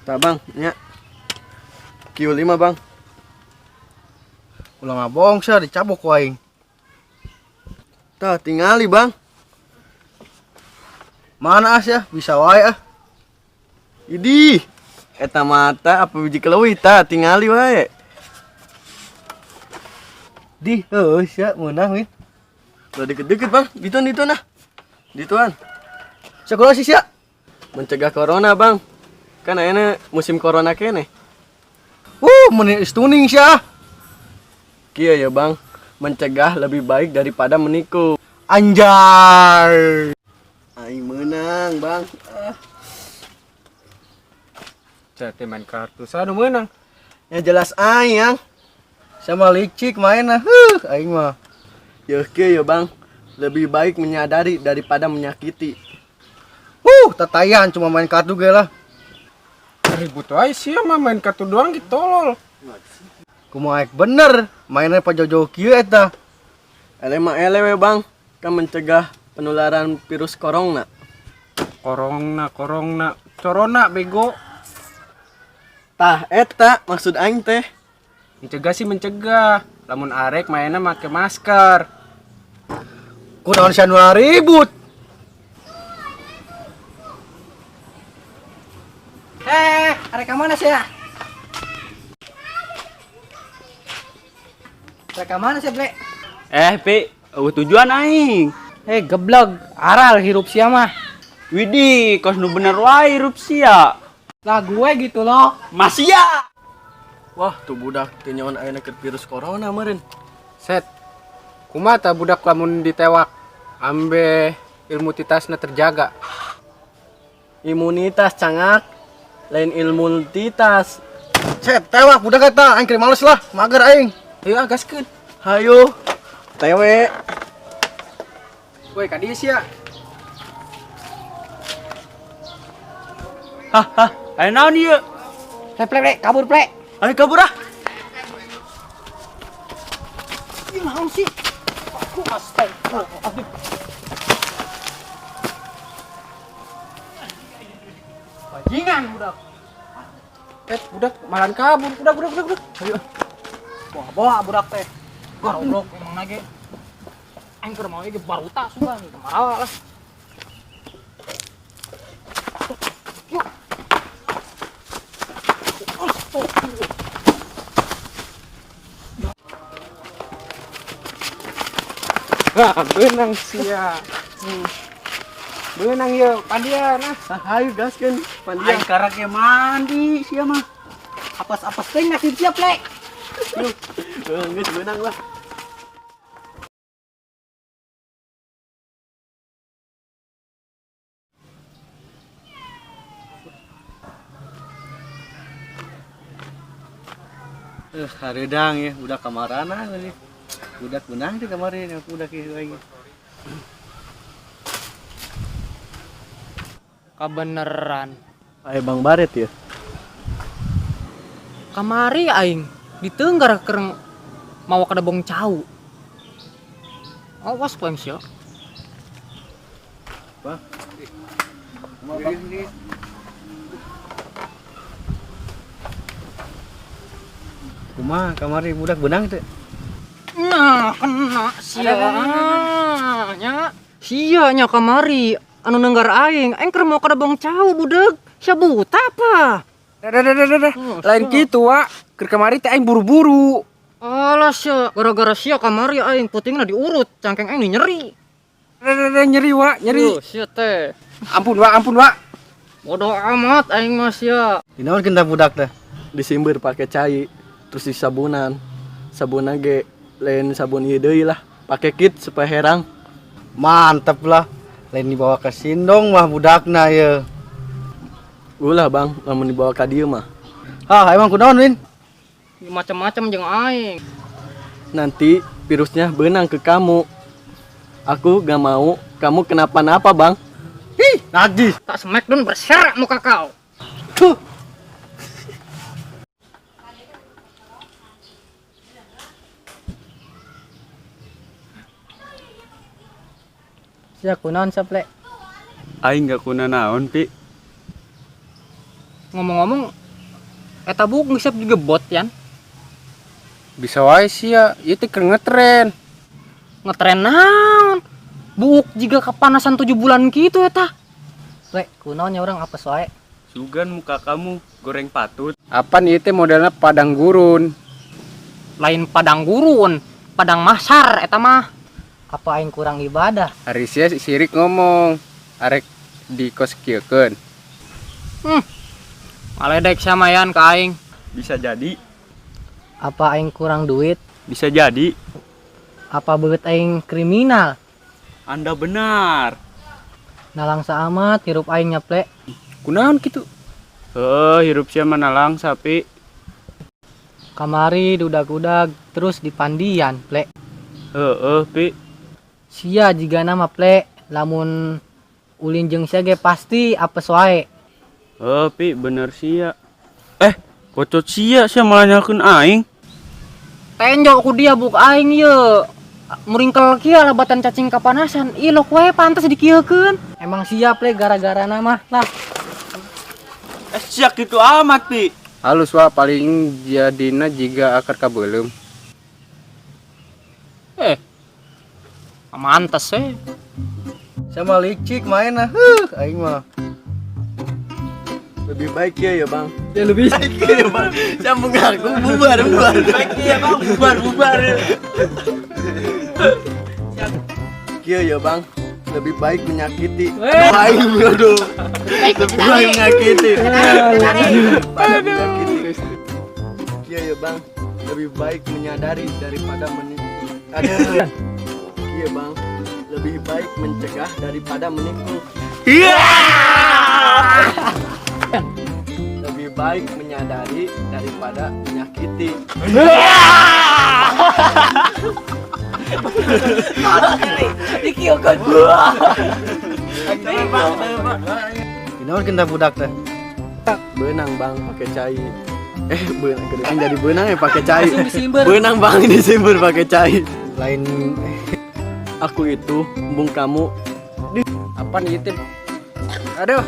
Tah, Bang, nya. Q5, Bang. Ulah ngabohong sia, dicabok ku aing. Tah, tingali, Bang. Mana ah sia? Bisa wae ah. Idih. Eta mata apa biji keleuwih tah, tingali wae. Dih, heueuh sia meunang wih. Udah deket-deket, Bang. Dituan, dituan ah. Dituan. Sia kunaon sih sia? Mencegah corona, Bang. Kan ayeuna musim corona keneh. Meni stuning sia. Kieu ya, Bang. Mencegah lebih baik daripada menikung. Anjay. Aing menang, Bang. Ah. Cete main kartu, saha nu meunang? Ya jelas aing, yang. Sama licik main ah. Huh, aing mah. Ya kieu ya, Bang. Lebih baik menyadari daripada menyakiti. Tatayan cuma main kartu ge lah. Ribut wae sia mah main kartu doang gitu tolol. Kumaha aek bener, mainnya pa jauh-jauh kieu eta. Ele mah ele we, Bang. Kan mencegah penularan virus corona. Corona, corona, corona bego. Tah eta maksud aing teh. Mencegah sih mencegah. Lamun arek mainnya make masker. Kunaon sia nu ribut? Arek ka mana sih ya? Arek ka mana sih, Ble? Pi, eueuh tujuan aing. Geblek, aral hirup sia mah. Widih, kos nu bener wae hirup sia. Lah gue gitu loh. Masih ya. Wah, tuh budak teu nyawan ayeuna keur virus corona meureun. Set. Kumaha tah budak lamun ditewak ambe ilmu titasna terjaga. Imunitas cangak, lain ilmu titas. Set, tewak budak eta, aing keur males lah, mager aing. Ayo ah gaskeun. Hayu. Tewe. Woi, ka dieu sia. Hah, hah, aya naon ieu? Ple, ple, ple, kabur, ple. Ayo kabur ah. Ih, naon sih? Aku astagfirullahaladzim. Bajingan budak. Budak malan kabur. Budak, budak, budak, budak. Ayo. Bawa, bawa budak teh. Goblok emang nage. Aing keur mau ge baruta sugan kemarawa lah. Yuk. Astagfirullah. Nah, beunang sia. Beunang ieu pandian ah. Hayu gaskeun pandian. Aing karek ge mandi sia mah. Apes-apes teh nasib sia, Ple. Geus beunang lah. Hareudang ya, budak kamarana tadi. Budak beunang teh kamari, budak ieu aing. Kabeneran. Ayo Bang Baret ya. Kamari aing ditenggar keur mawa kadebong cau. Awas poeng sia. Bang. Kumaha kamari budak beunang teh? Nah, kena sia. Nya. Sia nya kamari anu nenggar aing, aing keur mawa kadebong cau budak. Sia buta apa? Dah, dah, dah, dah, dah. Lain kitu, Wak. Keur kamari teh aing buru-buru. Alah sia, gara-gara sia kamari aing putingna diurut, cangkeng aing nyeri. Dah, dah, dah, nyeri, Wak, nyeri. Yuh, sia teh. Ampun, Wak, ampun, Wak. Bodoh amat aing mah sia. Dinaon kita budak teh? Disimbeur pake cai, terus disabunan. Sabunna ge lain sabun ieu deui lah. Pake kit supaya herang. Mantep lah. Lain dibawa ke Sindong mah budakna ye. Ulah bang, lamun dibawa ka dieu mah. Hah, emang kunaon, Win? Macam-macam jeung aing. Nanti virusnya benang ke kamu. Aku gak mau kamu kenapa-napa bang. Ih, najis. Tak smackdown berserak muka kau. Tuh. Sia kunaon sia Ple? Aing gak kuna naon, Pi. Ngomong-ngomong eta buuk ngisep juga bot yan. Bisa wae sia, ieu teh keur ngetren. Ngetren naon? Buuk jiga kepanasan 7 bulan gitu eta. Le, kunaon nya urang apes wae. Sugan muka kamu goreng patut. Apan ieu teh modelna padang gurun. Lain padang gurun, padang mahsar eta mah. Apa aing kurang ibadah? Ari sia sirik ngomong, arek di kos kieukeun. Maledek sama yan ka aing. Bisa jadi, Apa aing kurang duit? bisa jadi. Apa beut aing kriminal? Anda benar. Nalangsa amat hirup aing nya Ple. Kunaon kitu? Heuh, hirup sia mah nalangsa, Pi. Kamari dudag-udag terus dipandian Ple. Heueuh, Pi. Sia jigana mah Ple, lamun ulin jeung sia ge pasti apes wae. Heuh, Pi, bener sia. Eh, kocot sia sia malah nyalkeun aing. Tenjo ku dia buk aing ye. Muringkel kieu labatan cacing kapanasan. Ih lok wae pantes dikieukeun. Emang siap Le gara-gara mah lah. Eh, sia kitu amat, Pi. Halus wa paling jadina jiga akar kabeuleum. Eh. Mantes eh. Sama licik main ah. Huh, aing mah. Lebih baik ya ya bang. Ya lebih baik ya bang. Sambung aku bubar bubar. Baik ya bang, bubar bubar. Kieu ya bang, lebih baik menyakiti. Aduh, aing aduh. Lebih baik menyakiti. Pada menyakiti. Kieu ya bang, lebih baik menyadari daripada menipu. Aduh. Kieu bang, lebih baik mencegah daripada menipu. Lebih baik menyadari daripada menyakiti. Kunaon kita budak teh? Benang bang pakai cai. Eh benang kedepan jadi benang ya pakai cai. Benang bang disimbur pakai cai. Lain Aku itu embung kamu. Apan ieu teh? Aduh.